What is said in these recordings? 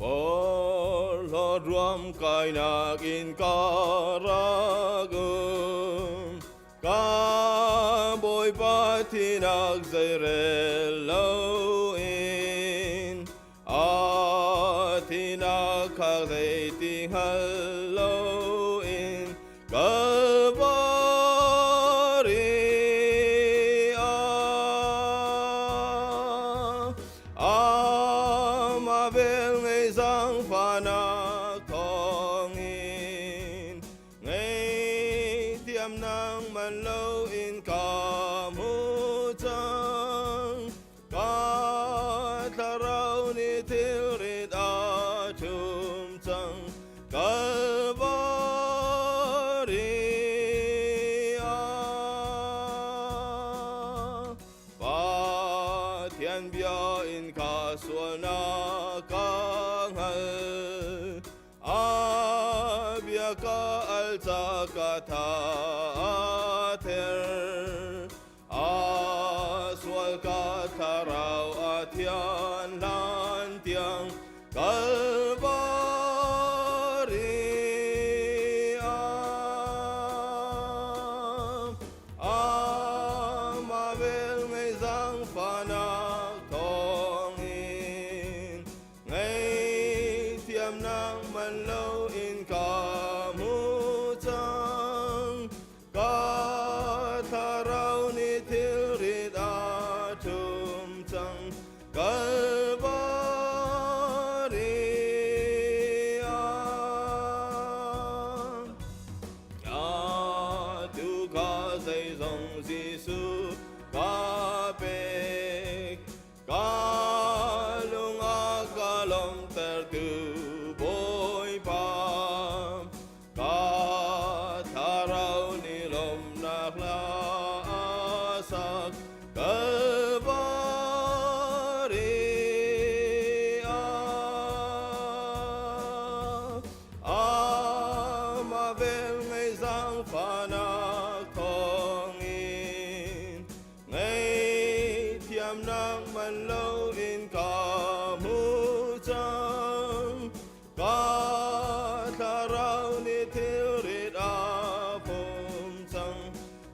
Porhlawt ruam kainak in ka rak um. Ka Bawipa thinak zeirel loin a thinak kha zeiti hngal loin Kalvari ah amah vel ngei zaangfahnak thawngin ngaihthiam nang man loin ka hmu cang. Ka thlarau nih thilrit a ṭhum cang. Kalvari ah Pathian bia in ka sualnak ka hngal. A bia ka al ca ka tha a ther. A sual ka thlarau a thian hlan tiang Kalvari ah amah vel ngei zaangfahnak thawngin ngaihthiamnak man loin ka hmu cang. Ka thlarau nih thilrit a ṭhum cang. Kalvari ah atu ka zeizong Jesuh ka pek. Ka lung a ka lawmhtertu Bawipa. Ka thlarau nih lawmhnak hla a sak Kalvari ah amah vel ngei zaangfahnak thawngin ngaihthiamnak man loin ka hmu cang. Ka thlarau nih thilrit a phum cang.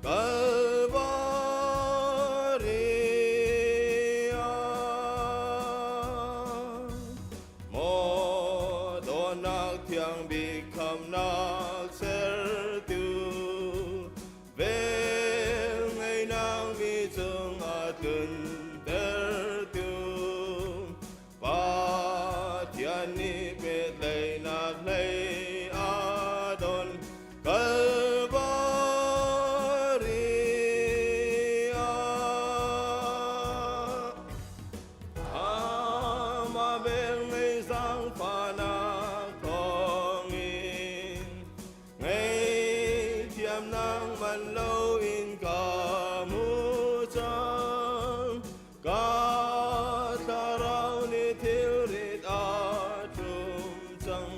Kalvari ah maw dawtnak thiang bik khamnak sertu vel ngeinak mi cung a tluntertu Pathian nih pehtlaihnak hlei a don Kalvari ah amah vel ngei zaangfahnak thawngin ngaihthiamnak man loin ka hmu cang. Ka thlarau nih thilrit a ṭhum cang.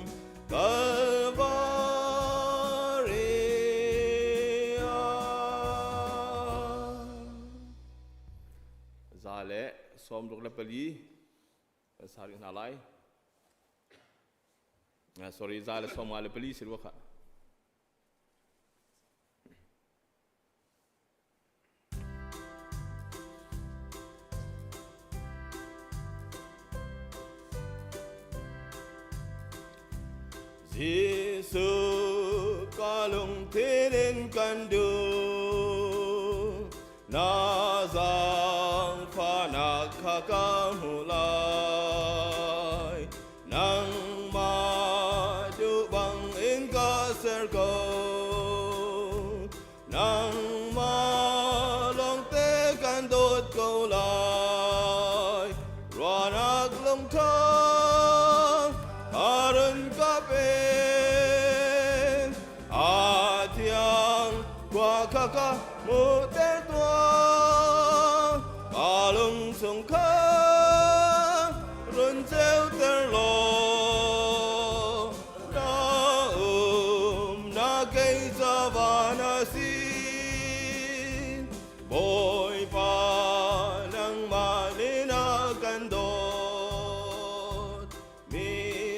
Kalvari ah. 164 kan sa rih hna lai. Sorry, 154 si rua khah. Jesuh ka lungthin in kan duh na zaangfahnak kha ka hmu lai nangmah duh bang in ka ser ko Nangmah lawngte kan dawt ko lai. Ruahnak lungtha arun ka pe. A thiang khua kha ka hmuhter tuah. Ka lung chung kha run ceuter law. Na um na kei ca van a si Bawipa nangmah nih na kan dawt mi.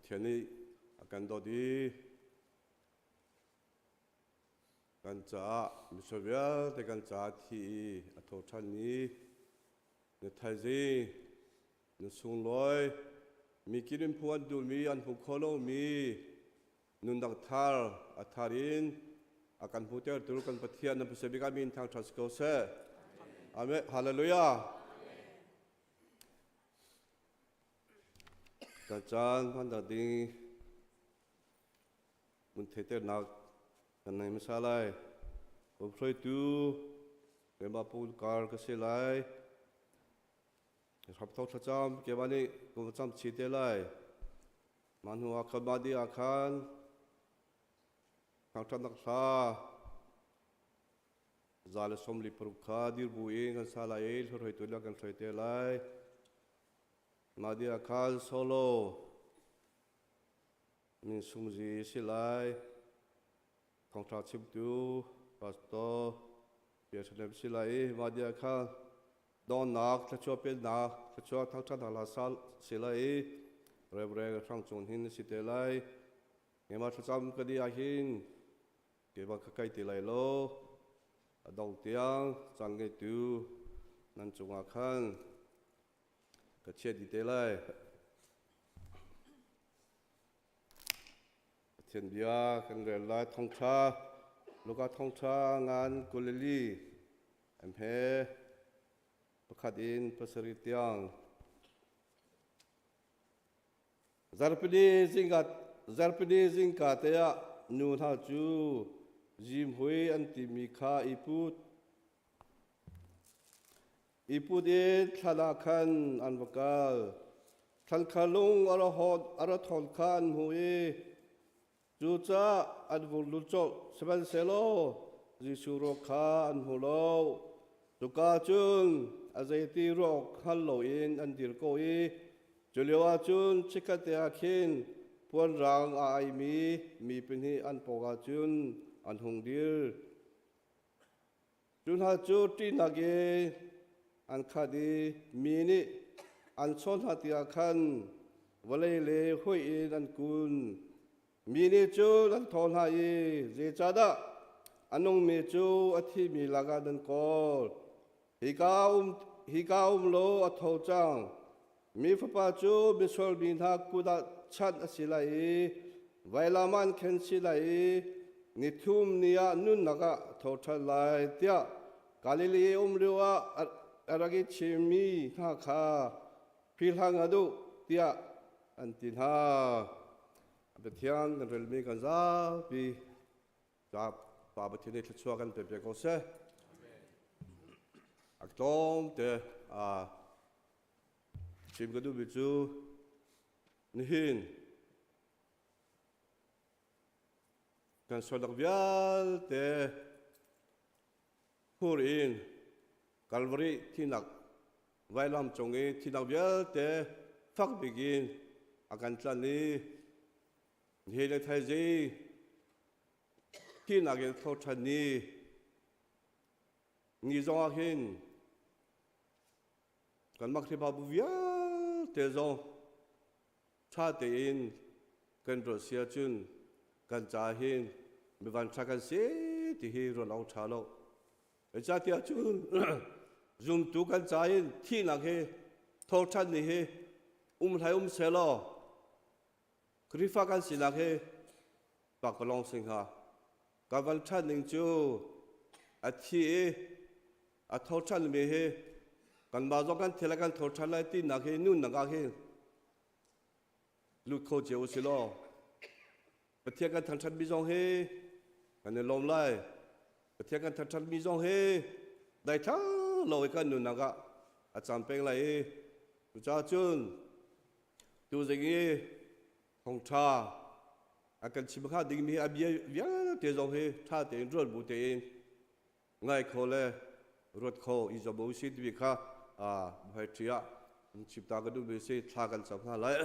Pathian nih a kan dawt i kan caah misual vialte kan caah thi i a tho ṭhanmi na thaizing na sunglawi mi kip in phu an duhmi an hmu kho lomi nunnak thar a thar in a kan hmuhtertu kan Pathian na Pathian bik ah min thangṭhat si ko seh. Amen. Hallelujah. Kan caan hmannak ding mun theihternak kan nei hmasa lai. Hruaitu Remba Paul Kar ka si lai. Hrapthok thlacam keimah nih kum cam chi te lai. Mah hnu ah khan mah dih ah khan thangṭhatnak hla 146 kha dir bu in kan sa lai i hruaitu le kan hruai te lai. Mah dih ah khan solo min sungzi si lai. Thawngṭha chimtu pastor Jerusalem si lai i mah dih ah khan donnak thluachuah pennak thluachuah thangṭhatnak hla sal si lai i Reverend Hrang Cung Hnin si te lai. Keimah thlacam ka dih ah hin keimah ka kai ti lai lo. A dong tiang caan ngeitu nan cungah khan ka chiah dih te lai. Pathian bia kan rel lai thawngṭha Luka thawngṭha ngan Galilee he pakhat in pasarih tiang. Zarhpini zingka Zarhpini zingka te ah nu hna cu zimhui an timi kha i put. I put in thlan ah khan an va kal. Thlan kha lung a ra hawn a ra thawn kha an hmuh i Cucaah an vung lut colh. Sihmanhsehlaw Jesuh ruak kha an hmu lo. Cuka cun a zeiti ruak hngal loin an dir ko i cu lioah cun chikkhatte ah khin puan rang aa aihmi mi pahnih an pawngah cun an hung dir. Cu hna cu ṭihnak in an khat i mi nih an chawn hna tikah khan vawlei le huih in an kun. Mi nih cun an thawh hna i, Zeicahdah a nungmi cu a thimi lakah nan kawl? Hika um, hika um law a tho cang. Mi Fapa cu misual mi hna kut ah chanh a si lai i vailam ah an khen si lai i nithum ni ah nunnak ah a tho ṭhan lai tiah Galilee um lio ah a rak i chimmi hna kha philhhlang hna duh tiah an ti hna. Pathian kan relmi kan zapi Pa Pathian nih thluachuah kan pe pe ko seh. A tlawm te chim ka duhmi cu nihin kan sualnak vialte phur in Calvary thinak vailam cung i thinak vialte fak bik in a kan tlanh i nihin le thaizing thinak in tho ṭhan ni ni zong ah hin Kanmah Khrihfabu vialte zong ṭha tein kan ruah si ahcun kan ca hin mivan ṭha kan si ti hi ruah awk ṭha lo. Zeicahtiah cun zumtu kan ca in thihnak hi thawhṭhan ni hi um hlai um sehlaw Khrihfa kan sinak hi pakpalawng si hnga. Ka van ṭhan ning cu a thi i a tho ṭhanmi hi kanmah zong kan thil kan tho ṭhan lai tinak hi nunnak ah hin lut kho cio u si law Pathian kan thangṭhatmi zong hi kan i lawm lai. Pathian kan thangṭhatmi zong hi daithlang lo i kan nunnak ah a cam peng lai i cucaah cun tuzing i thawngṭha a kan chim hnga dingmi a bia vialte zong hi ṭha tein ruat bu tein ngai kho le ruat kho i zuam u si timi kha hoi ṭhi ah chim ta ka duhmi si thla kan cam hna lai.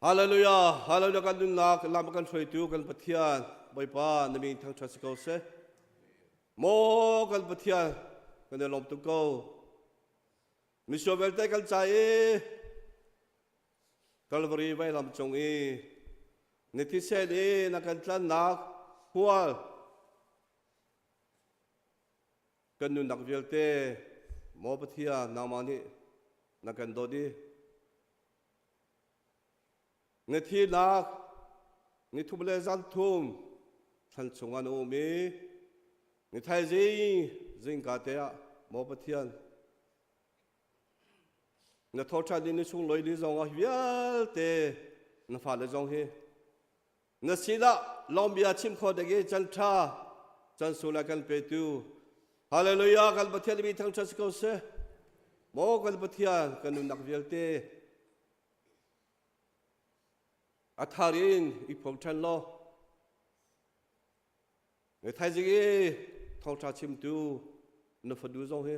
Hallelujah, hallelujah kan nunnak lam kan hruaitu kan Pathian Bawipa na min thangṭhat si ko seh. Maw kan Pathian kan i lawm tuk ko. Misual vialte kan ca i Calvary vailam cung i na thisen i na kan tlannak hual kan nunnak vialte maw Pathian nangmah nih na kan dawt i na thihnak ni thum le zan thum thlan chungah na um i ni thaizing zingka te ah maw Pathian na tho ṭhan i ni sunglawi ni zong ah vialte na fale zong hi na sinah lawmbia chim kho ding i can ṭha can sul a kan petu Hallelujah kan Pathian mi thangṭhat si ko seh maw kan Pathian kan nunnak vialte a thar in i phom ṭhan law ngai thaizing i thawngṭha chimtu na fanu zong hi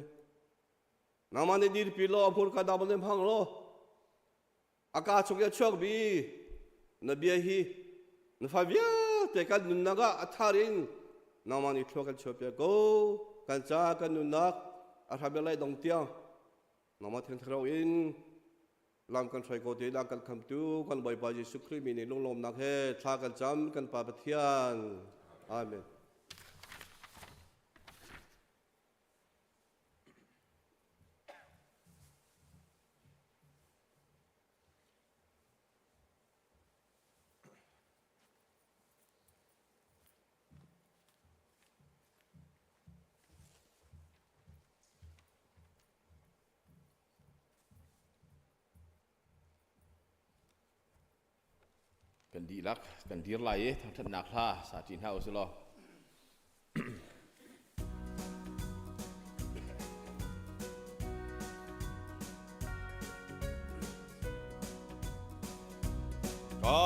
nangmah nih dirpi law a hmurka dam le hmang law a ka chung i a chuak bi na bia hi na fa vialte kan nunnak ah a thar in nangmah nih thlua kan chuahpiak ko kan ca kan nunnak a hram lai dong tiang nangmah thengtharo in lam kan hruai ko te la kan khamtu kan Bawipa Jesuh Khrih mi nih lunglawmnak he thla kan cam kan Pa Pathian amen. Kan dihlak kan dir lai i thangṭhatnak hla sa ṭi hna usih law. Ka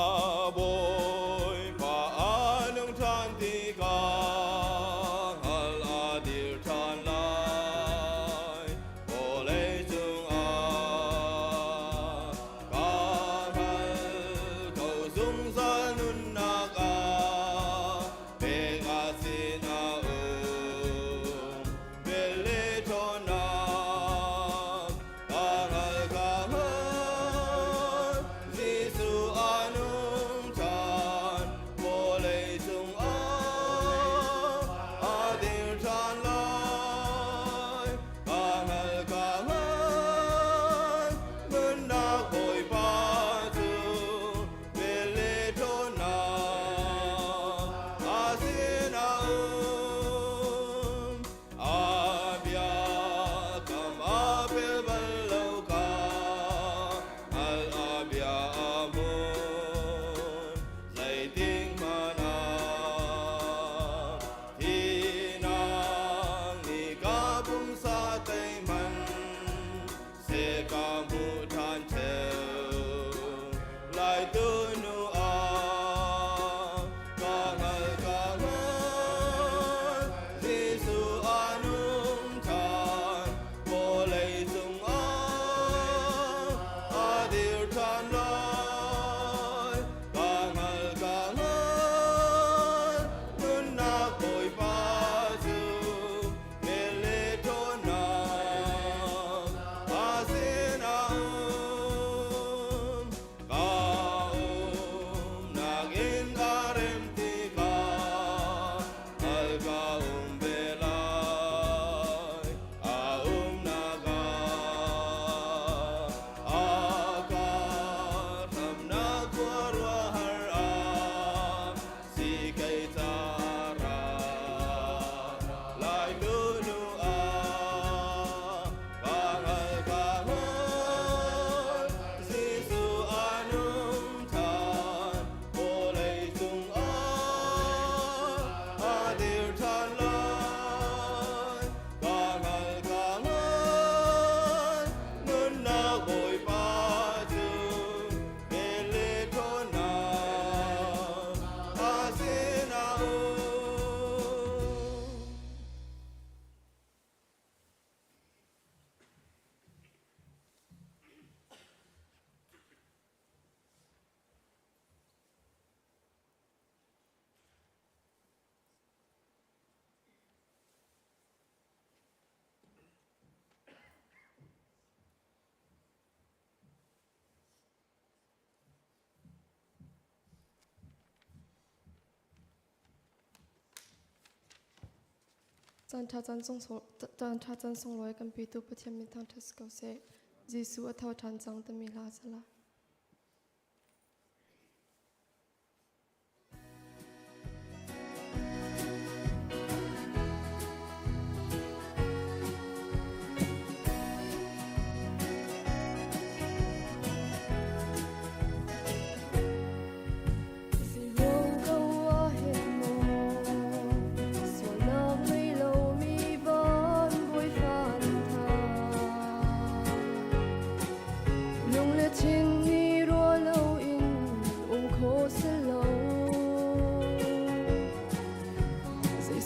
Bawipa a nung ṭhan tikah hal a dir ṭhan lai. Vawlei cungah ka hal ko zungzal nunnak ah pek a sinah um. Vel le ṭhawnnak ka ral ka hal Jesuh a nung ṭhan vawlei cungah. Caan ṭha caan sung caan ṭha caan sunglawi kan petu Pathian min thangṭhat si ko seh. Jesuh a tho ṭhan cang timi hla sa la.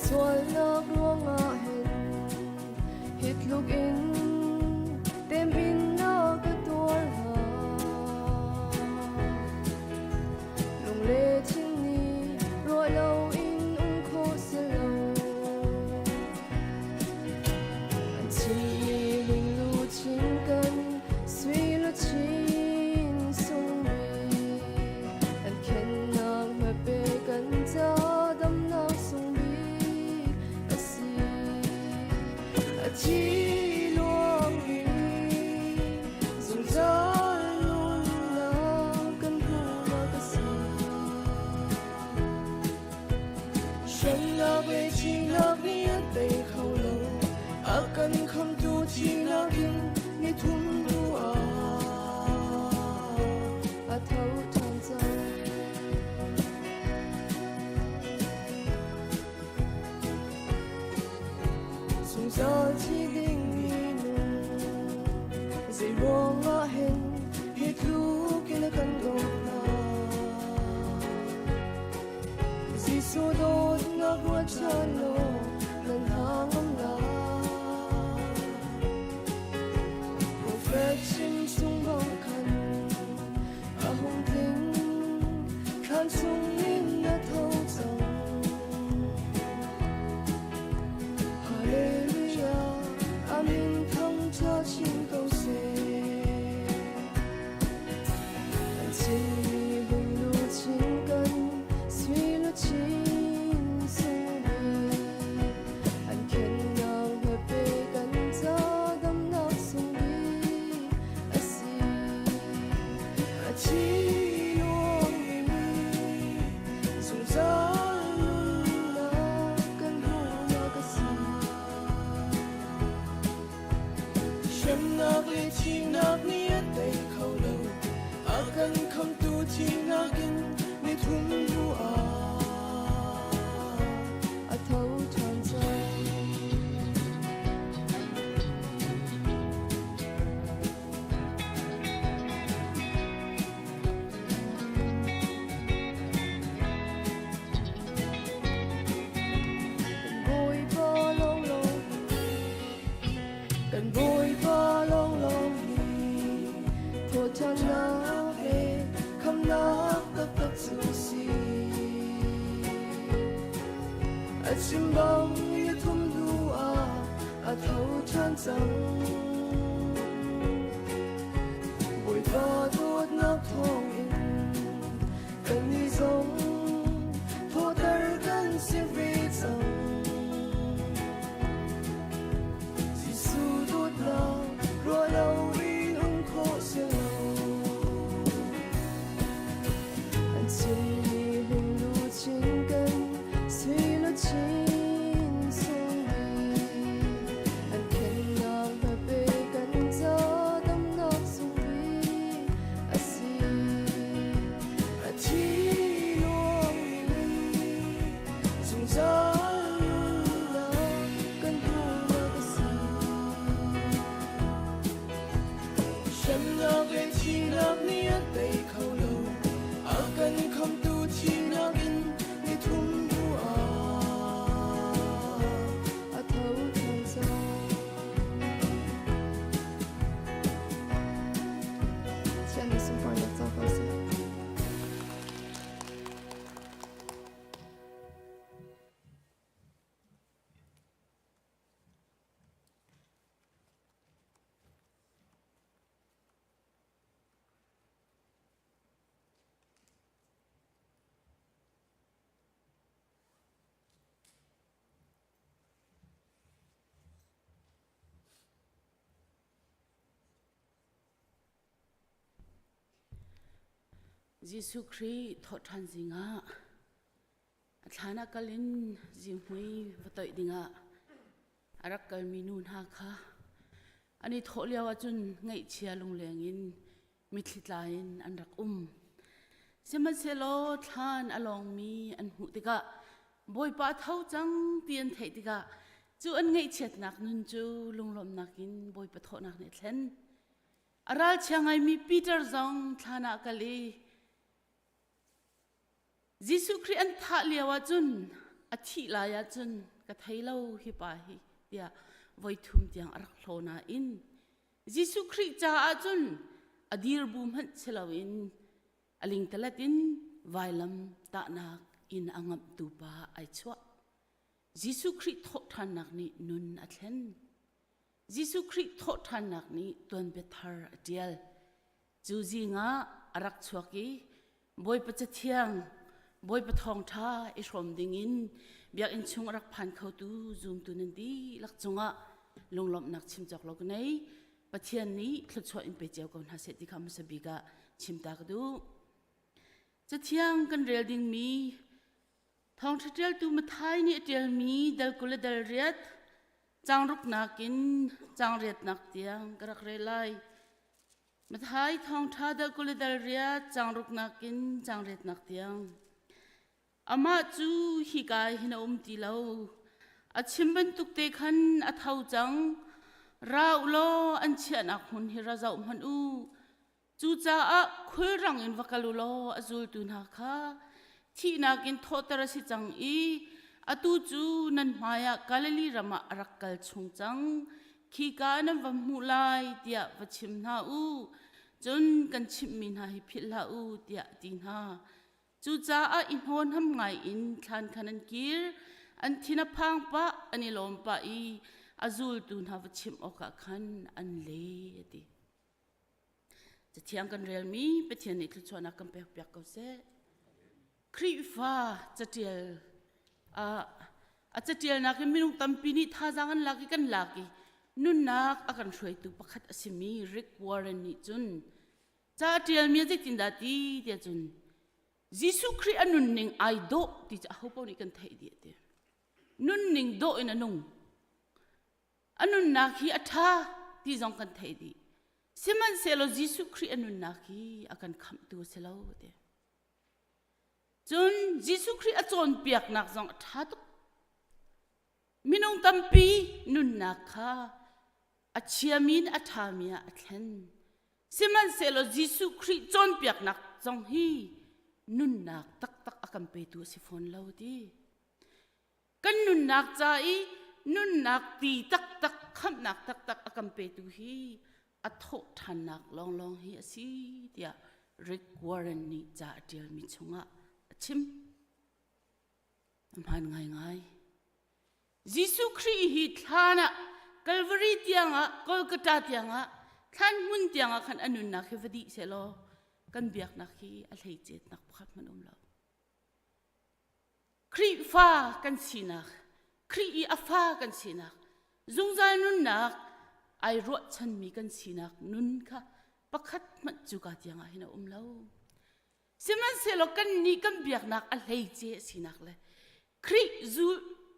Sualnak ruangah hin hi tluk in temin na ka tuar hnga. Lungle thin nih ruah loin um kho si lo. An chimmi linglu chin kan sui luchin sungmi an khennak hmape kan ca damnak sungbik a si. A thi luangmi zungzal nunnak kan hmuhnak a si. Hremnak le thihnak nih a tei kho lo. A kan khamtu thihnak in ni thum hnu ah a tho ṭhan cang. Zungzal thi dingmi nung zei ruangah hen hi tluk in a kan dawt hna. Jesuh dawtnak ruat ṭhan law nan hangam lai. Profet chim chung bang khan a hung tling, thlan chungin a tho cang. Hallelujah, a min thangṭha chin ko seh. An chimmi hung luchin kan sui luchin sungbik. An khennak hmape kan ca damnak sungbik a si. A thi luangmi zungzal nunnak kan hmuhnak a si. Hremnak le thihnak nih a tei kho lo. A kan khamtu thihnak in ni thum hnu ah a tho ṭhan cang. Kan Bawipa lawnglawng kan Bawipa lawnglawng hi thawhṭhannak le khamnak taktak cu si. A chim bang ni thum hnu ah a tho ṭhan cang. Bawipa dawtnak thawngin kannih zong thawhter kan si ve cang. Jesuh dawtnak ruah loin um khawh si lo. An chimmi hung luchin kan sui luchin sungbik. An khennak hmape kan ca damnak sungbik a si. A thi luangmi Jesuh Khrih thawhṭhan zingah a thlan ah kal in zihmui va toih dingah a rak kalmi nu hna kha an i thawh lio ahcun ngaihchia lungleng in mitthli tla in an rak um. Sihmanhsehlaw thlan a lawngmi an hmuh tikah Bawipa a tho cang ti an theih tikah cu an ngaihchiatnak nun cu lunglawmhnak in Bawipa thawhnak nih a thlen. A ralchia ngaimi Peter zong thlan ah kal i Jesuh Khrih an thah lio ahcun a thih lai ahcun ka thei lo hi pa hi tiah voithum tiang a rak hlaw nain Jesuh Khrih caah cun a dir bu hmanh si loin a lingtalet in vailam tahnak in a ngamhtu pa ai chuah. Jesuh Khrih thawhṭhannak nih nun a thlen. Jesuh Khrih thawhṭhannak nih tuanbia thar a ṭial. Cu zing ah a rak chuak i Bawipa Cathiang, Bawipa thawngṭha i hrawm dingin biakinn chung a rak phan khotu zumtu nan dihlak cungah lunglawmhnak chim cawk lo ka nei. Pathian nih thluachuah in pe cio ko hna seh ti kha hmasa bik ah chim ta ka duh. Cathiang kan rel dingmi Thawngṭha ṭialtu Matthai nih a ṭialmi dal 20 le dal riat caang ruknak in caang riatnak tiang ka rak rel lai. Matthai thawngṭha dal 20 le dal riat caang ruknak in caang riatnak tiang. Amah cu hika hin a um ti lo. A chim bantuk te khan a tho cang. Ra u law an chiahnak hmun hi ra zoh hmanh u. Cucaah khulrang in va kal u law a zultu hna kha thihnak in thawhter a si cang i atu cu nan hmaiah Galilee ram ah a rak kal chung cang. Khika nan va hmuh lai tiah va chim hna u. Cun kan chimhmi hna hi philh hlah u tiah a ti hna. Cucaah i hnawnham ngai in thlan khan an kir, an thin a phang pah, an i lawm pah i a zultu hna va chimh awkah khan an le a ti. Cathiang kan relmi Pathian nih thluachuahnak kan pekpiak ko seh. Khrihfa catial ah a catialnak in minung tampi nih thazaang an lak i kan lak i nunnak a kan hruaitu pakhat a simi Rick Warren nih cun ca a ṭialmi a zeitindah ti tiah cun Jesuh Khrih a nunning ai dawh ti cu ahopaoh nih kan theih dih a ti. Nunning dawh in a nung. A nunnak hi a ṭha ti zong kan theih dih. Sihmanhsehlaw Jesuh Khrih a nunnak hi a kan khamhtu a si lo ti. Cun Jesuh Khrih a cawnpiaknak zong a ṭha tuk. Minung tampi nunnak kha a chiami in a ṭhami ah a thlen. Sihmanhsehlaw Jesuh Khrih cawnpiaknak zong hi nunnak taktak a kan petu a si fawn lo ti. Kan nunnak ca i nunnak ti taktak khamhnak taktak a kan petu hi a thawh ṭhannak lawnglawng hi a si tiah Rick Warren nih ca a ṭialmi chungah a chim. A hmaan ngaingai. Jesuh Khrih hi thlan ah Calvary tiangah Golgotha tiangah thlan hmun tiangah khan a nunnak hi va dih sehlaw kan biaknak hi a hleicetnak pakhat hmanh um lo. Khrihfa kan sinak, Khrih i a fa kan sinak, zungzal nunnak ai ruahchanmi kan sinak nun kha pakhat hmanh cuka tiangah hin a um lo. Sihmanhsehlaw kannih kan biaknak a hleice a sinak le Khrih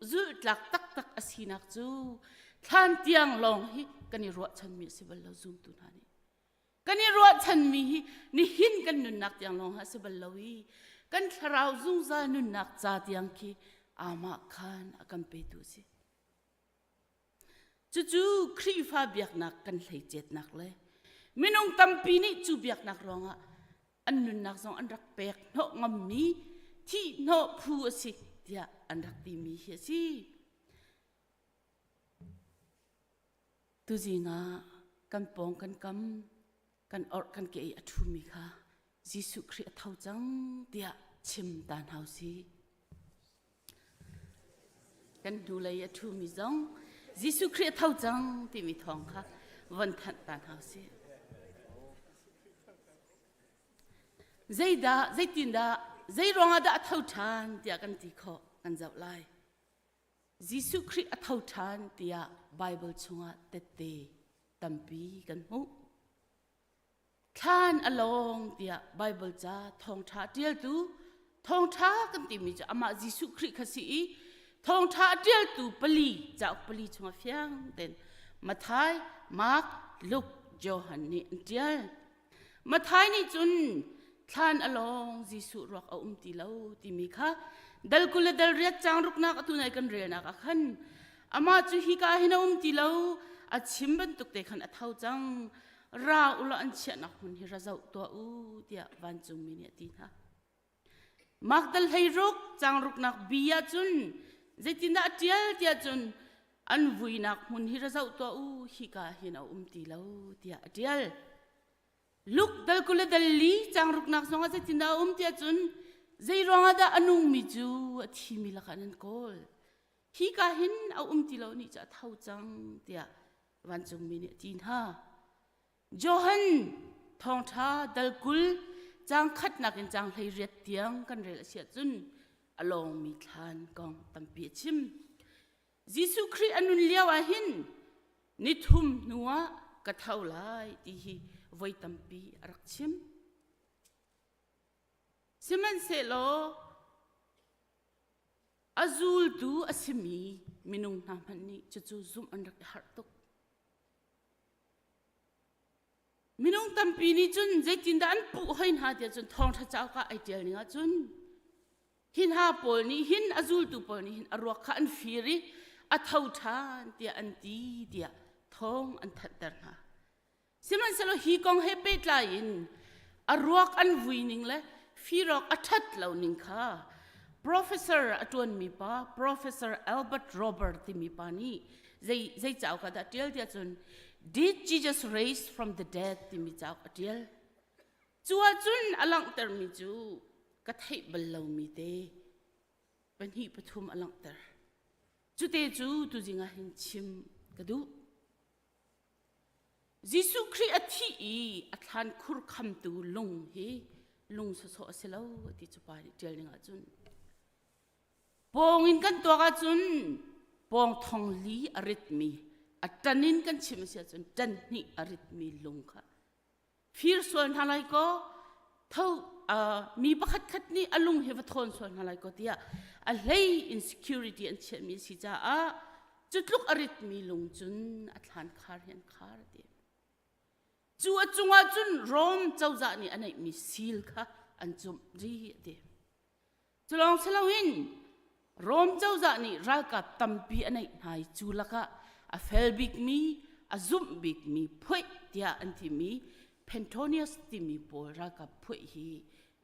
zulhtlak taktak a sinak cu thlan tiang lawng hi kan i ruahchanmi a si bal lo zumtu hna nih. Kan i ruahchanmi hi nihin kan nunnak tiang lawng a si bal lo i kan thlarau zungzal nunnak ca tiang khi amah khan a kan petu a si. Cucu Khrihfa biaknak kan hleicetnak le minung tampi nih cu biaknak ruangah an nunnak zong an rak pek hnawh ngammi thih hnawh phu a si tiah an rak timi hi a si. Tuzing ah kan pawng kan kam kan orh kan ke i a ṭhumi kha Jesuh Khrih a tho cang tiah chim ta hna usih. Kan hnulei a ṭhumi zong Jesuh Khrih a tho cang timi thawng kha von thanh ta hna usih. Zeidah, zeitindah, zei ruangah dah a tho ṭhan tiah kan ti khawh kan zoh lai. Jesuh Khrih a tho ṭhan tiah Baibal chungah tette tampi kan hmuh. Thlan a lawng tiah Baibal ca thawngṭha ṭialtu thawngṭha kan timi cu amah Jesuh Khrih kha si i thawngṭha a ṭialtu pali cauk pali chungah fiang tein Matthai, Mark, Luke, Johan nih an ṭial. Matthai nih cun thlan a lawng Jesuh ruak a um ti lo timi kha dal 20 le dal riat caang ruknak atu nai kan relnak ah khan amah cu hika hin a um ti lo a chim bantuk te khan a tho cang ra u law an chiahnak hmun hi ra zoh tuah u tiah vancungmi nih a ti hna. Mark dal 16 caang ruknak bi ah cun zeitindah a ṭial tiah cun an vuinak hmun hi ra zoh tuah u hika hin a um ti lo tiah a ṭial. Luke dal 20 le dal li caang ruknak zongah zeitindah a um tiah cun zei ruangah dah a nungmi cu a thimi lakah nan kawl hika hin a um ti lo ni cu a tho cang tiah vancungmi nih a ti hna. Johan thawngṭha dal 20 caang khatnak in caang 18 tiang kan rel a si ahcun a lawngmi thlan kong tampi a chim. Jesuh Khrih a nun lio ah hin nithum hnuah ka tho lai ti hi voi tampi a rak chim. Sihmanhsehlaw A zultu a simi minung hna hmanh nih cucu zumh an rak i harh tuk. Minung tampi nih cun zeitindah an puh hoi hna tiah cun thawngṭha cauk ah ai ṭial ning ahcun hi hna pawl nih hin a zultu pawl nih hin a ruak kha an fir i a tho ṭhan tiah an ti tiah thawng an thanhter hna. Sihmanhsehlaw hi kong he pehtlai in a ruak an vui ning le firawk a ṭhat lo ning kha professor a ṭuanmi pa Professor Albert Robert timi pa nih zei zei cauk ah dah ṭial tiah cun Did Jesus Raise from the Dead timi cauk a ṭial. Cu ahcun a langhtermi cu ka theih bal lomi te pahnih pathum a langhter. Cute cu tuzing ah hin chim ka duh. Jesuh Khrih a thih i a thlan khur khamtu lung hi lung sawsawh a si lo ti cu pa nih ṭial ning ahcun pawng in kan tuak ahcun pawng thong li a ritmi a ṭan in kan chim a si ahcun ṭan hnih a ritmi lung kha fir sual hna lai kaw tho mi pakhat khat nih a lung hi va thawn sual hna lai kaw tiah a hlei in security an chiahmi a si caah cu tluk a ritmi lung cun a thlan khar hi an khar ti cu a cungah cun Rome cozah nih a neihmi seal kha an cumh ri a ti Cu lawng si loin Rom cozah nih ralkap tampi a neih hna i cu lakah a fel bikmi, a zumh bikmi phuih tiah an timi Pentonius timi pawl ralkap phuih hi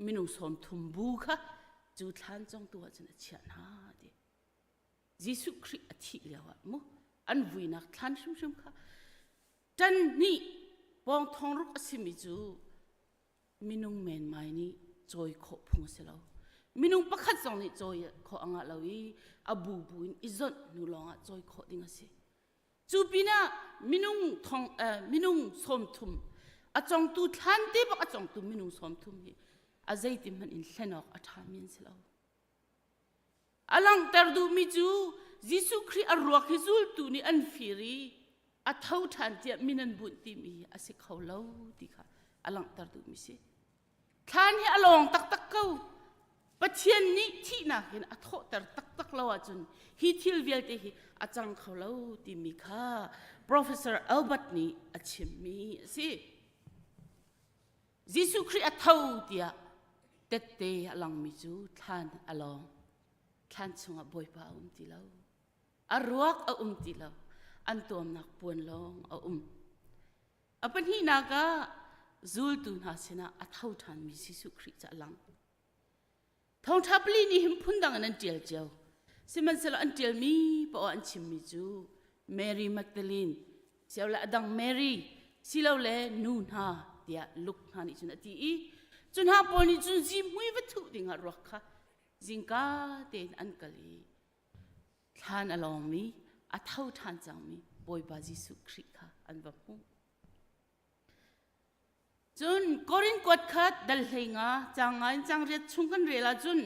minung 30 bu kha cu thlan congtu ah cun a chiah hna ti. Jesuh Khrih a thih lio ah mu an vuinak thlan hrimhrim kha ṭan hnih pawng thong ruk a simi cu minung menmai nih cawi khawh phung a si lo. Minung pakhat zong nih cawi khawh a ngah lo i a bubu in i zonh hnu lawngah cawi khawh ding a si. Cu pinah minung thong eh, minung 30 a congtu thlan te bak a congtu minung 30 hi a zeiti hmanh in hlen awk a ṭhami an si lo. A langhter duhmi cu Jesuh Khrih a ruak hi zultu nih an fir i a tho ṭhan tiah min an bunh timi hi a si kho lo ti kha a langhter duhmi si. Thlan hi a lawng taktak ko. Pathian nih thihnak in a thawhter taktak lo ahcun hi thil vialte hi a cang kho lo timi kha Professor Albert nih a chimmi a si. Jesuh Khrih a tho tiah tette a langmi cu thlan a lawng. Thlan chungah Bawipa a um ti lo. A ruak a um ti lo. An tuamnak puan lawng a um. A pahnihnak ah zultu hna sinah a tho ṭhanmi Jesuh Khrih cu a lang. Thawngṭha pali nih hin phundang in an ṭial cio. Sihmanhsehlaw an ṭialmi poah an chimmi cu Mary Magdalene, silole a dang Mary, silole nu hna tiah Luke hna nih cun a ti i cu hna pawl nih cun zihmui va thuh dingah ruak kha zingka tein an kal i thlan a lawngmi a tho ṭhan cangmi Bawipa Jesuh Khrih kha an va hmuh. Cun Korin kuat khat dal 15 caang nga in caang riat chung kan rel ahcun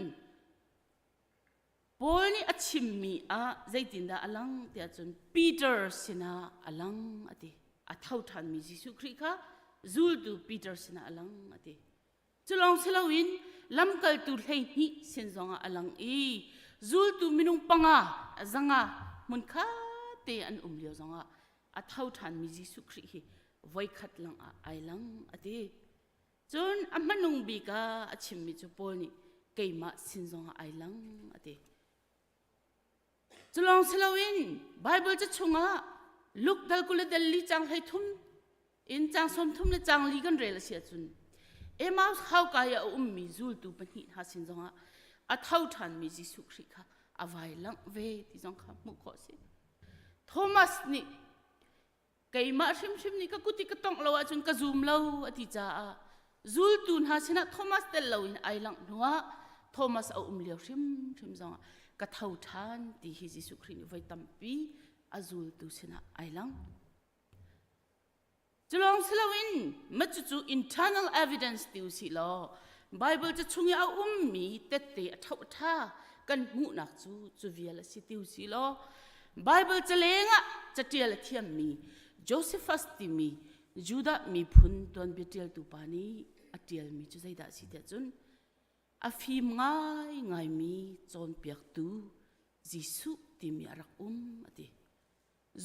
Paul nih a chimmi ah zeitindah a lang tiah cun Peter sinah a lang a ti. A tho ṭhanmi Jesuh Khrih kha. Zultu Peter sinah a lang a ti. Cu lawng si loin lamkaltu 12 sin zongah a lang i zultu minung panga zanga hmunkhat te an um lio zongah a tho ṭhanmi Jesuh Khrih hi voikhat lang ah ai lang a ti. Cun a hmanung bik ah a chimmi cu Paul nih keimah sin zongah ai lang a ti. Cu lawng si loin Baibal ca chungah Luke dal 20 le dal li cang 13 in cang 30 le cang li kan rel a si ahcun Emmaus hauka i a ummi zultu pahnih hna sin zongah a tho ṭhanmi Jesuh Khrih kha a vai langh ve ti zong kha hmuh khawh a si. Thomas nih keimah hrimhrim nih ka kut i ka tongh lo ahcun ka zum lo a ti caah zultu hna sinah Thomas tel loin ai langh hnuah Thomas a um lio hrimhrim zongah ka tho ṭhan ti hi Jesuh Khrih nih voi tampi a zultu sinah ai lang. Cu lawng si loin mah cucu internal evidence ti usih law Bible ca chung i a ummi tette a ṭho ṭha kan hmuhnak cu cu vial a si ti usih law Bible ca lengah caṭial a thiammi Josephus timi Judah miphun tuanbia ṭialtu pa nih a ṭialmi cu zeidah a si tiah cun a fim ngaingaimi cawnpiaktu Jesuh timi a rak um a ti.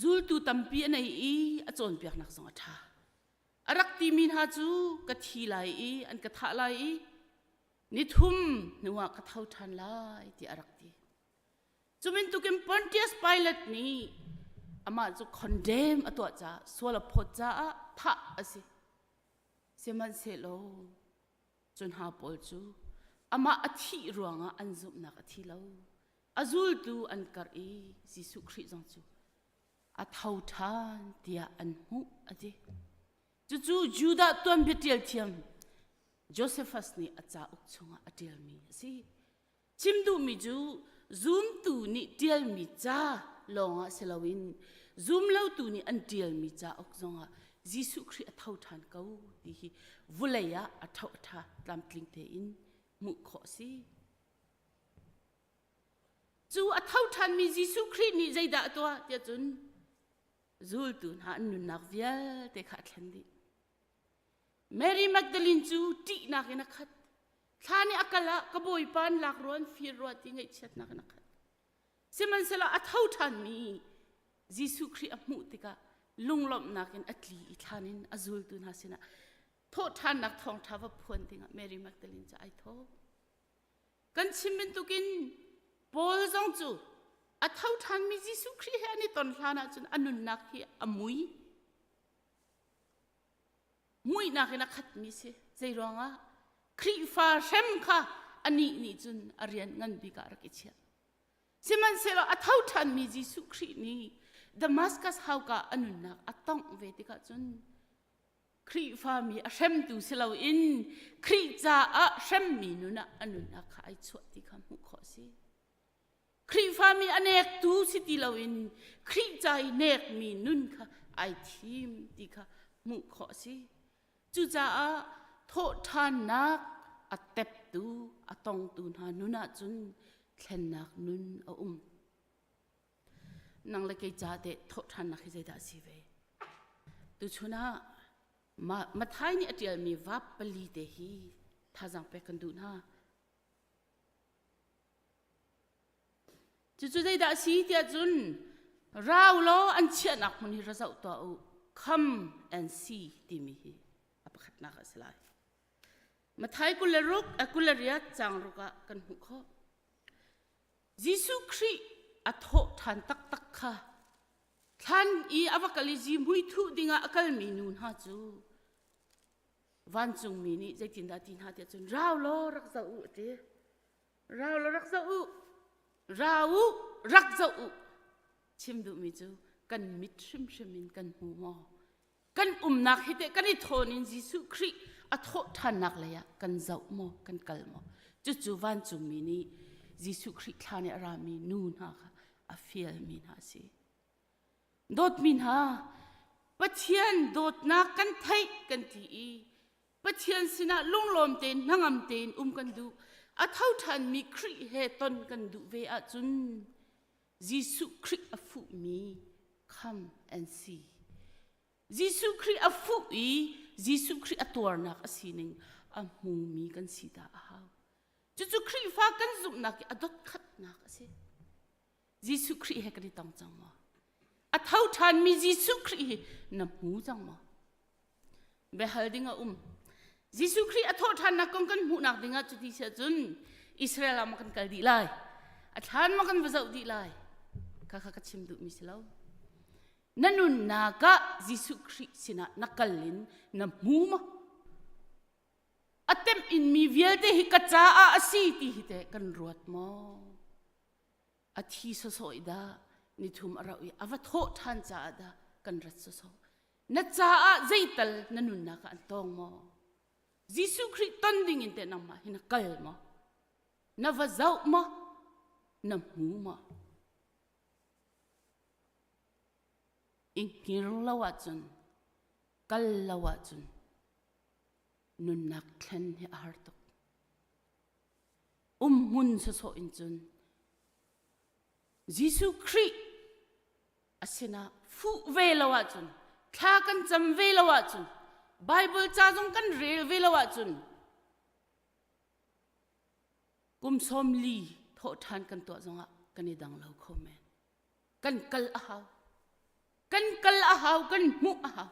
Zultu tampi a nei i a cawnpiaknak zong a ṭha. A rak timi hna cu ka thi lai i an ka thah lai i nithum hnuah ka tho ṭhan lai tiah a rak ti. Cu bantukin Pontius Pilate nih amah cu condemn a tuah caah sual a phawt caah thah a si. Sihmanhsehlaw cu hna pawl cu amah a thih ruangah an zumhnak a thi lo. A zultu an karh i Jesuh Khrih zong cu a tho ṭhan tiah an hmuh a ti. Cucu Judah tuanbia ṭial thiam Josephus nih a cauk chungah a ṭialmi a si. Chim duhmi cu zumtu nih ṭialmi ca lawngah si loin zumlotu nih an ṭialmi cauk zongah Jesuh Khrih a tho ṭhan ko ti hi vulei ah a ṭho a ṭha tlamtling tein hmuh khawh a si. Cu a tho ṭhanmi Jesuh Khrih nih zeidah a tuah tiah cun zultu hna an nunnak vialte kha a thlen dih. Mary Magdalene cu ṭihnak in a khat. Thla nih a kal ah ka bawipa an lak rua an fir rua ti ngaihchiatnak in a khat. Sihmanhsehlaw a tho ṭhanmi Jesuh Khrih a hmuh tikah lunglawmhnak in a tli i thlan in a zultu hna sinah thawhṭhannak thawngṭha va phuan dingah Mary Magdalene cu ai thawh. Kan chim bantukin Paul zong cu a tho ṭhanmi Jesuh Khrih he an i ton hlan ahcun a nunnak hi a mui. Muihnak in a khatmi si. Zei ruangah? Khrihfa hrem kha anih nih cun a rian ngan bik ah rak i chiah. Sihmanhsehlaw a tho ṭhanmi Jesuh Khrih nih Damascus hauka a nunnak a tongh ve tikah cun Khrihfami a hremtu si loin Khrih caah hremmi nun ah a nunnak kha ai chuah ti kha hmuh khawh a si. Khrihfami a nektu si ti loin Khrih ca i nekmi nun kha ai thim ti kha hmuh khawh a si. Cucaah thawhṭhannak a teptu, a tongtu hna nun ahcun thlennak nun a um. Nang le kei ca teh thawhṭhannak hi zeidah a si ve? Tuchun ah Matthai nih a ṭialmi vap pali te hi thazaang pek kan duh hna. Cucu zeidah a si tiah cun rau law an chiahnak hmun hi ra zoh tuah u. Come and see timi hi a pakhatnak a si lai. Matthai 26, 28 caang ruk ah kan hmuh khawh. Jesuh Khrih a thawh ṭhan taktak kha thlan i a va kal i zihmui thuh dingah a kalmi nu hna cu vancungmi nih zeitindah ti hna tiah cun rau law rak zoh u a ti. Rau law rak zoh u. Rau u, rak zoh u. Chim duhmi cu kan mit hrimhrim in kan hmu maw? Kan umnak hi teh kan i thawn in Jesuh Khrih a thawh ṭhannak lei ah kan zoh maw, kan kal maw? Cucu vancungmi nih Jesuh Khrih thla nih a rami nu hna kha a fialmi hna a si. Dawtmi hna, Pathian dawtnak kan theih kan ti i Pathian sinah lunglawm tein hnangam tein um kan duh. A tho ṭhanmi Khrih he ton kan duh ve ahcun Jesuh Khrih a fuhmi come and see. Jesuh Khrih a fuh i Jesuh Khrih a tuarnak a sining a hmumi kan si ta a hau. Cucu Khrihfa kan zumhnak i a dotkhatnak a si. Jesuh Khrih he kan i tong cang maw? A tho ṭhanmi Jesuh Khrih hi na hmu cang maw? Biahal ding a um. Jesuh Khrih a thawh ṭhannak kong kan hmuhnak dingah cuti si ahcun Israel ah maw kan kal dih lai? A thlan maw kan va zoh dih lai? Kha kha ka chim duhmi si lo. Na nunnak ah Jesuh Khrih sinah na kal in na hmu maw? A temh inmi vialte hi ka caah a si ti hi teh kan ruat maw? A thi sawsawh i dah nithum a rauh i a va thawh ṭhan caah dah kan rat sawsawh. Na caah zeital na nunnak ah an tawng maw? Jesuh Khrih ton ding in teh nangmah hi na kal maw? Na va zoh maw? Na hmu maw? I hngir lo ahcun, kal lo ahcun nunnak thlen hi a har tuk. Umhmun sawsawh in cun Jesuh Khrih a sinah fuh ve lo ahcun thla kan cam ve lo ahcun Bible ca zong kan rel ve lo ahcun kum sawm li thawhṭhan kan tuah zongah kan i dang lo kho men. Kan kal a hau. Kan kal a hau, kan hmuh a hau.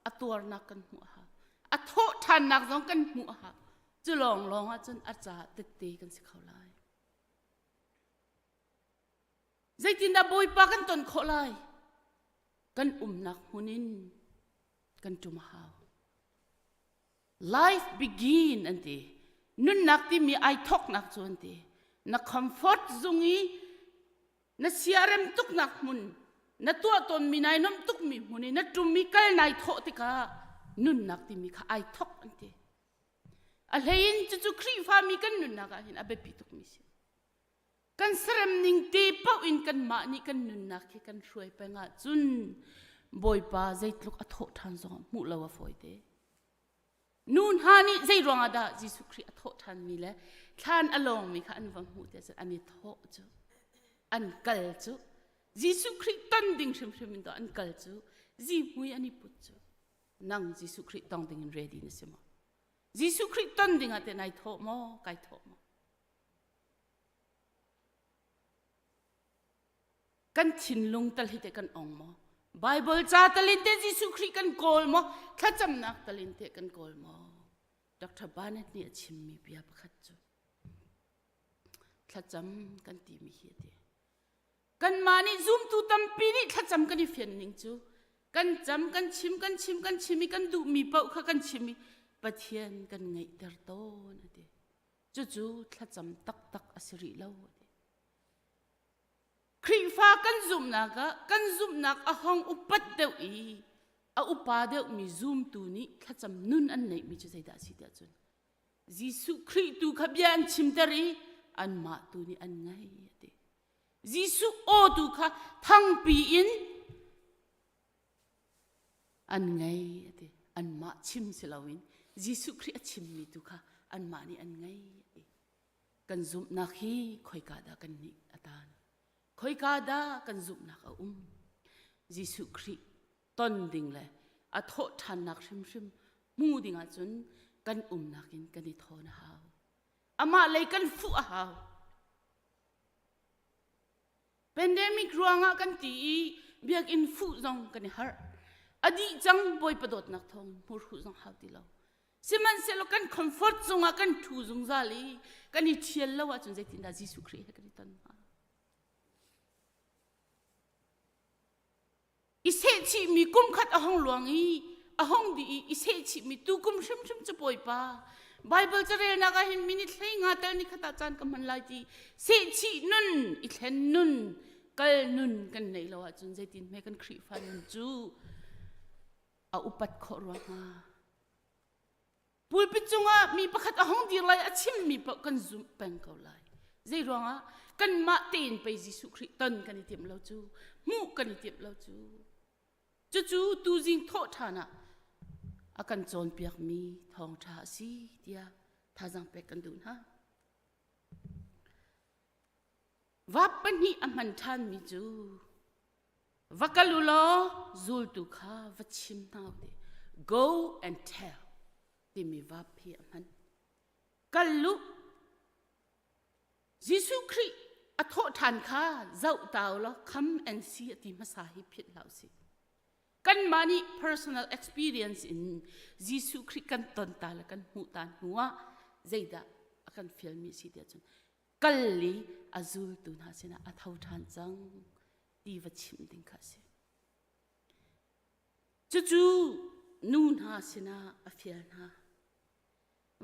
A tuarnak kan hmuh a hau. A thawh ṭhannak zong kan hmuh a hau. Cu lawnglawng ahcun a caah tette kan si kho lai. Zeitindah Bawipa kan ton khawh lai? Kan umnak hmun in kan ṭum a hau. Life begin an ti. Nunnak timi ai thawknak cu an ti. Na comfort zung i na siarem tuknak hmun, na tuah tawnmi nai nuamh tukmi hmun i na ṭum i kal nai thawh tikah nunnak timi kha ai thawk an ti. A hlei in cucu Khrihfami kan nunnak ah hin a biapi tukmi si. Kan serem ning te paoh in kanmah nih kan nunnak hi kan hruai peng ahcun Bawipa zeitluk a thawh ṭhan zong hmuh lo a fawi te. Nu hna nih zei ruangah dah Jesuh Khrih a thawh ṭhanmi le thlan a lawngmi kha an va hmuh te cun an i thawh cu an kal cu Jesuh Khrih ton ding hrimhrim in to an kal cu zihmui an i put cu nang Jesuh Khrih tong ding in ready na si maw? Jesuh Khrih ton ding ah te nai thawh maw kai thawh maw? Kan thinlung tal hi te kan ong maw? Bible ca talin te Jesuh Khrih kan kawl maw? Thlacamnak talin te kan kawl maw? Dr. Barnett nih a chimmi bia pakhat cu thlacam kan timi hi a ti. Kanmah nih zumtu tampi nih thlacam kan i fian ning cu kan cam kan chim kan chim kan chim i kan duhmi paoh kha kan chim i Pathian kan ngaihter tawn a ti. Cucu thlacam taktak a si rih lo. Khrihfa kan zumhnak ah kan zumhnak a hong upat deuh i a upa deuhmi zumtu nih thlacam nun an neihmi cu zeidah a si tiah cun Jesuh Khrih tu kha bia an chimter i anmah tu nih an ngaih a ti. Jesuh aw tu kha thangpi in an ngei a ti. Anmah chim si loin Jesuh Khrih a chimmi tu kha anmah nih an ngei a ti. Kan zumhnak hi khoika dah kan nih a tan? Khoika dah kan zumhnak a um? Jesuh Khrih ton ding le a thawh ṭhannak hrimhrim hmu ding ahcun kan umnak in kan i thawn a hau. Amah lei kan fuh a hau. Pandemic ruangah kan ti i biakinn fuh zong kan i harh. A dih cang Bawipa dawtnak thawng hmurhuh zong hau ti lo. Sihmanhsehlaw kan comfort zungah kan ṭhu zungzal i kan i ṭhial lo ahcun zeitindah Jesuh Khrih he kan i ton hnga? I sehchihmi kum khat a hong luang i a hong dih i i sehchihmi tu kum hrimhrim cu Bawipa Bible carelnak ah hin minute hlei nga tal ni khat ah caan ka hman lai ti sehchih nun i thlen nun kal nun kan neih lo ahcun zeitin hme kan Khrihfa nun cu a upat khawh rua hnga Pulpit cungah mi pakhat a hung dir lai a chimmi paoh kan zumh peng ko lai. Zei ruangah kanmah tein pei Jesuh Khrih ton kan i timh lo cu, hmuh kan i timh lo cu. Cucu tuzing thawh ṭhan ah a kan cawnpiakmi thawngṭha a si tiah thazaang pek kan duh hna. Vap pahnih a hman ṭhanmi cu Va kal u law zultu kha va chim hna u ti. Go and tell timi verb hi a hman. Kal lu Jesuh Khrih a thawh ṭhan kha zoh ta law come and see a ti hmasa hi philh hlah usih. Kanmah nih personal experience in Jesuh Khrih kan ton ta le kan hmuh ta hnu ah zeidah a kan fialmi a si tiah cun kal i a zultu hna sinah a tho ṭhan cang ti va chimh ding kha a si. Cucu nu hna sinah a fial hna.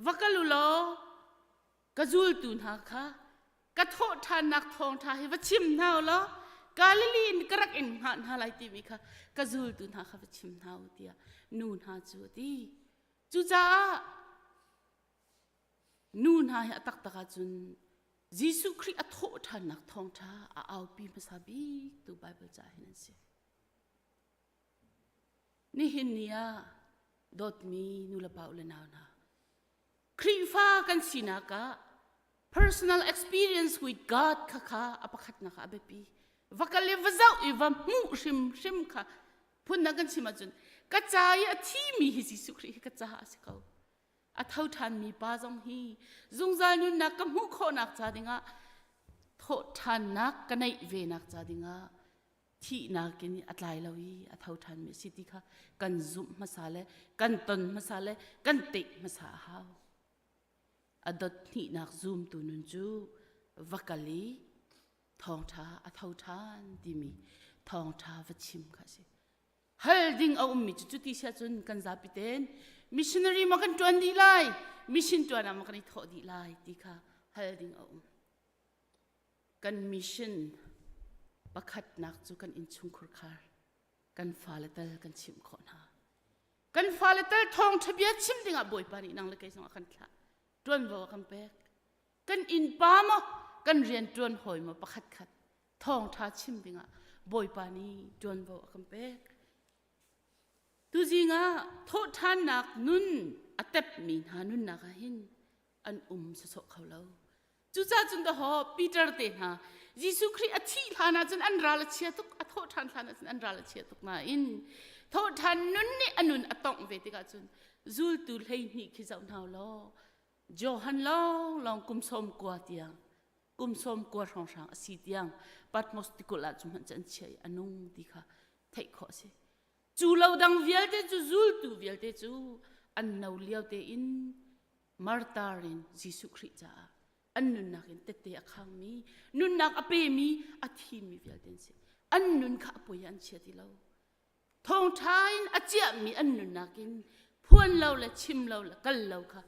Va kal u law ka zultu hna kha ka thawh ṭhannak thawngṭha hi va chim hna u law Galilee in ka rak in hngah hna lai timi kha ka zultu hna kha va chim hna u tiah nu hna cu a ti. Cucaah nu hna hi a taktak ahcun Jesuh Khrih a thawh ṭhannak thawngṭha a aupi hmasa bik tu Baibal ca hin an si. Nihin ni ah dawtmi nulepa u le nau hna, Khrihfa kan sinak ah personal experience with God kha kha a pakhatnak ah a biapi. Va kal i va zoh i va hmuh hrimhrim kha phundang kan chim ahcun ka ca i a thimi hi Jesuh Khrih hi ka caah a si ko. A tho ṭhanmi pa zong hi zungzal nunnak ka hmuh khawhnak ca dingah thawh ṭhannak ka neih venak ca dingah thihnak in a tlai lo i a tho ṭhanmi a si ti kha kan zumh hmasa le kan ton hmasa le kan teh hmasa a hau. A dot hnihnak zumtu nun cu va kal i thawngṭha a tho ṭhan timi thawngṭha va chim kha a si. Hal ding a ummi cu cuti si ahcun kan zapi ten missionary maw kan ṭuan dih lai, mission ṭuan ah maw kan i thawh dih lai ti kha hal ding a um. Kan mission pakhatnak cu kan innchungkhur khar kan fale tal kan chimh khawh hna. Kan fale tal thawngṭha bia chim dingah Bawipa nih nang le kei zong a kan thlah. Ṭuanvo a kan pek. Kan innpa maw kan rian ṭuan hawi maw pakhat khat thawngṭha chim dingah Bawipa nih ṭuanvo a kan pek. Tuzing ah thawhṭhannak nun a tepmi hna nunnak ah hin an um sawsawh kho lo. Cucaah cun dahawh Peter te hna Jesuh Khrih a thih hlan ah cun an ral a chia tuk, a thawh ṭhan hlan ah cun an ral a chia tuk nain thawhṭhan nun nih a nun a tongh ve tikah cun zultu 12 khi zoh hna law Johan lawnglawng kum sawm kua tiang kum sawm kua hrawnghrang a si tiang Patmos tikulh ah cu hmanh cu an chia i a nung ti kha theih khawh a si. Cu lo dang vialte cu zultu vialte cu an no lio tein martar in Jesuh Khrih caah an nunnak in tette a khangmi nunnak a pemi a thimi vialte an si. An nun kha a poi ah an chia ti lo. Thawngṭha in a ciahmi an nunnak in phuan lo le chim lo le kal lo kha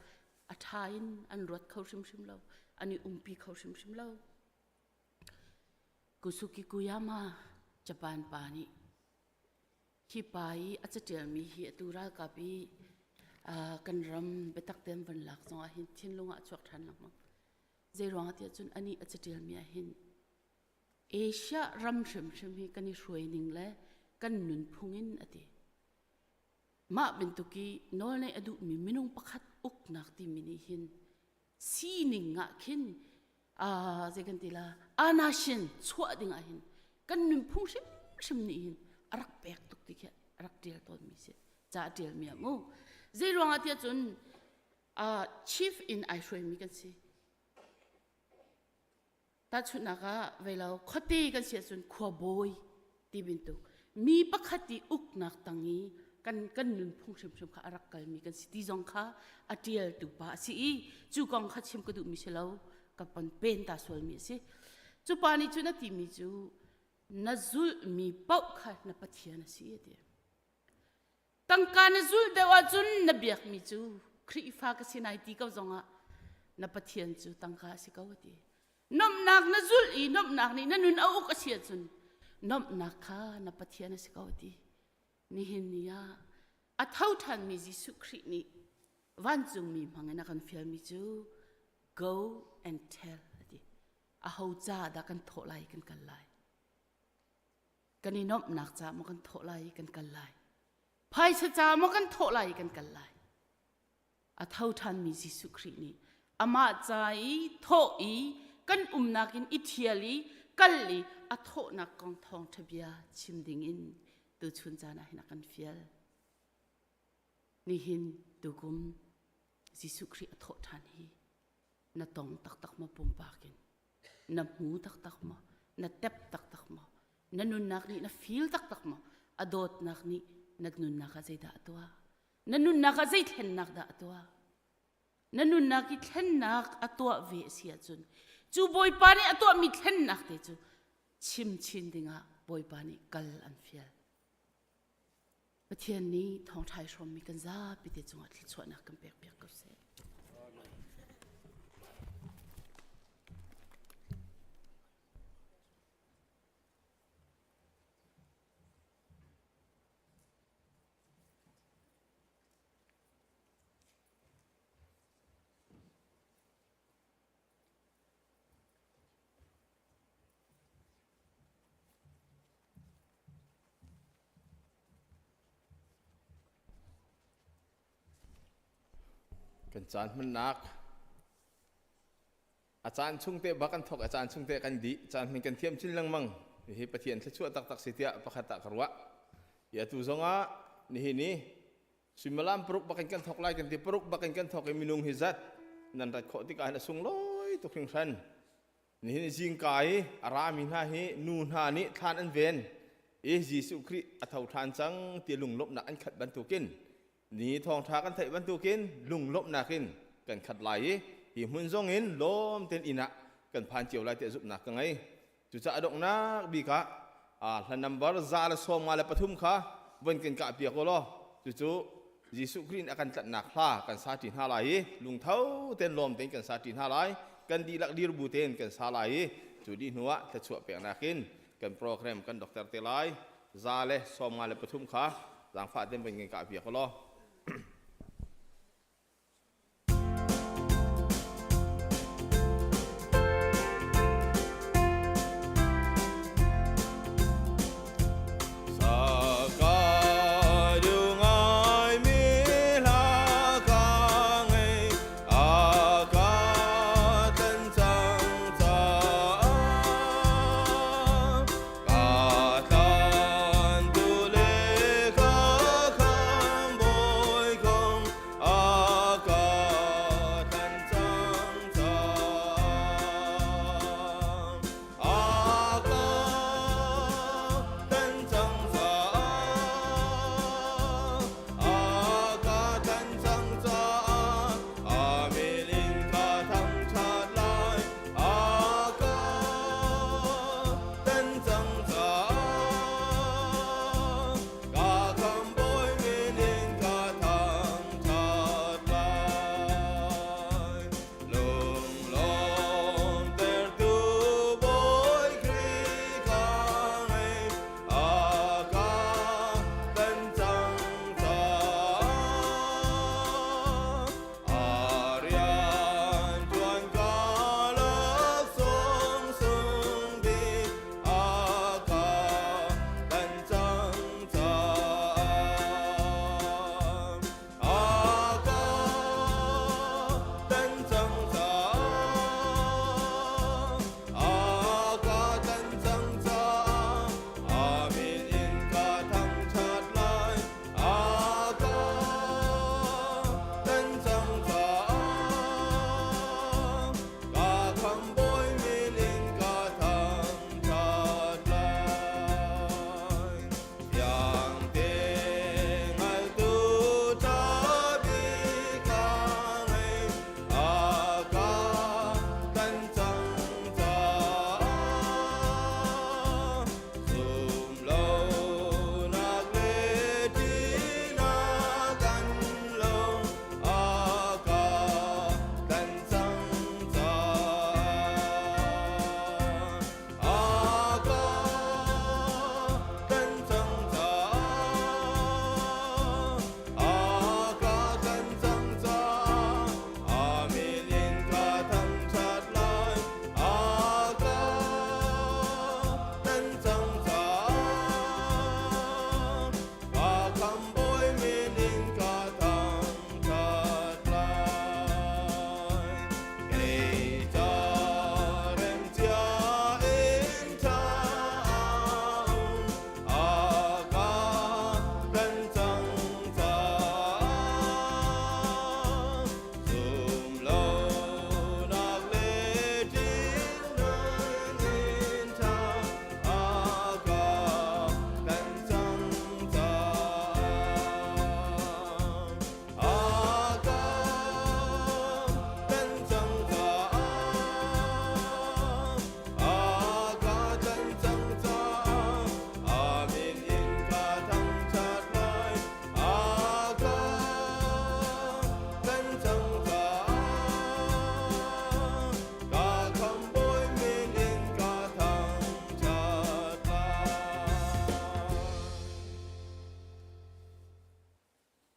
a ṭha in an ruat kho hrimhrim lo an i umpi kho hrimhrim lo. Kusuki Kuyama Japan pa nih hi pa i a caṭialmi hi atu ralkap i kan ram biatak tein van lak zongah hin thinlung ah a chuak ṭhan lengmang. Zei ruangah tiah cun anih a caṭialmi ah hin Asia ram hrimhrim hi kan i hruai ning le kan nunphung in a ti. Mah bantuk i nawlneih a duhmi minung pakhat uknak timi nih hin sining ah khin zei kan ti la anashin chuah ding ah hin kan nunphung hrimhrim nih hin a rak pek tuk ti khi a rak ṭial tawnmi si ca a ṭialmi ah mu zei ruangah tiah cun chief in ai hruaimi kan si Tahchunhnak ah veilo khuate kan si ahcun khuabawi ti bantuk mi pakhat i uknak tang i kan kan nunphung hrimhrim kha a rak kalmi kan si ti zong kha a ṭialtu pa a si i cu kong kha chim ka duhmi si lo ka pon pen ta sualmi a si. Cu pa nih cun a timi cu na zulhmi paoh kha na Pathian a si a ti. Tangka na zulh deuh ahcun na biakmi cu Khrihfa ka si nai ti ko zongah na Pathian cu tangka a si ko a ti. Nomhnak na zulh i nomhnak nih na nun a uk a si ahcun nomhnak kha na Pathian a si ko a ti. Nihin ni ah a tho ṭhanmi Jesuh Khrih nih vancungmi hmangin a kan fialmi cu go and tell a ti. Aho ca dah kan thawh lai kan kal lai. Kan i nuamhnak ca maw kan thawh lai i kan kal lai. Phaisa ca maw kan thawh lai i kan kal lai. A tho ṭhanmi Jesuh Khrih nih amah ca i thawh i kan umnak in i ṭhial i kal i a thawhnak kong thawngṭha bia chim dingin tuchun caan ah hin a kan fial. Nihin tukum Jesuh Khrih a thawh ṭhan hi na tong taktak maw pumpak in? Na hmu taktak maw? Na tep taktak maw? Na nunnak nih na feel taktak maw? A dawtnak nih na nunnak ah zeidah a tuah? Na nunnak ah zei thlennak dah a tuah? Na nunnak i thlennak a tuah ve a si ahcun cu Bawipa nih a tuahmi thlennak te cu chim chin dingah Bawipa nih kal an fial. Pathian nih thawngṭha i hrawmmi kan zapi te cungah thluachuahnak kan pek piak ko seh. Kan caan hmannak a caan chung te bak kan thok a caan chung te kan dih caan hman kan thiam chin lengmang hi Pathian thluachuah taktak si tiah pakhat ah ka ruah i atu zongah nihin ni suimilam paruk bakin kan thok lai kan ti paruk bakin kan thok i minung hi zat nan rat khawh tikah hin a sunglawi tuk hringhran Nihin zingka i a rami hna hi nu hna nih thlan an ven i Jesuh Khrih a tho ṭhan cang ti lunglawmhnak an khat bantukin ni thawngṭha kan theih bantukin lunglawmhnak in kan khat lai i hi hmun zong in lawm tein inn ah kan phan cio lai tiah zumhnak ka ngei. Cucaah donghnak bik ah hla number 153 kha von kan kah piak u law cucu Jesuh Khrih nih a kan tlanhnak hla kan sa ṭi hna lai i lungtho tein lawm tein kan sa ṭi hna lai. Kan dihlak dir bu tein kan sa lai i cu dih hnuah thluachuah peknak in kan program kan dokter te lai. 153 kha zaangfah tein van kan kah piak u law.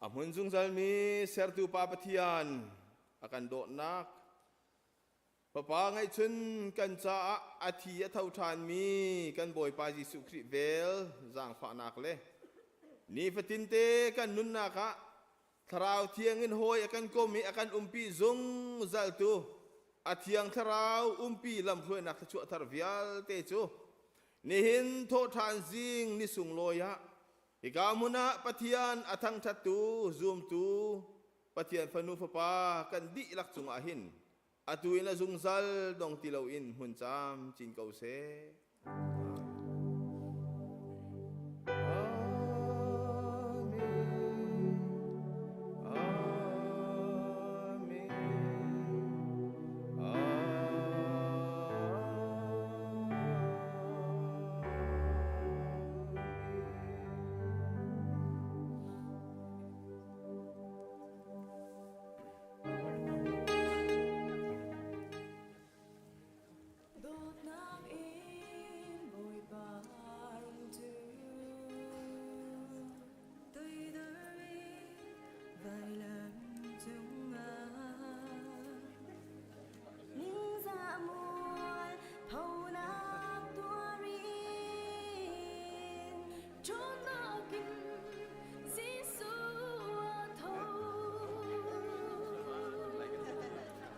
A hmun zungzalmi sertu Pa Pathian a kan dawtnak, Fapa ngeihchun kan caah a thi a tho ṭhanmi kan Bawipa Jesuh Khrih vel zaangfahnak le nifatinte kan nunnak ah Thlarau Thiang in hawi a kan kom i a kan umpi zungzaltu a Thiang Thlarau umpi lamhruainak thluachuah thar vialte cu nihin thawhṭhan zing ni sunglawi ah hika hmun ah Pathian a thangṭhattu zumtu Pathian fanu fapa kan dihlak cungah hin atu in a zungzal dong ti loin hmun camcin ko seh.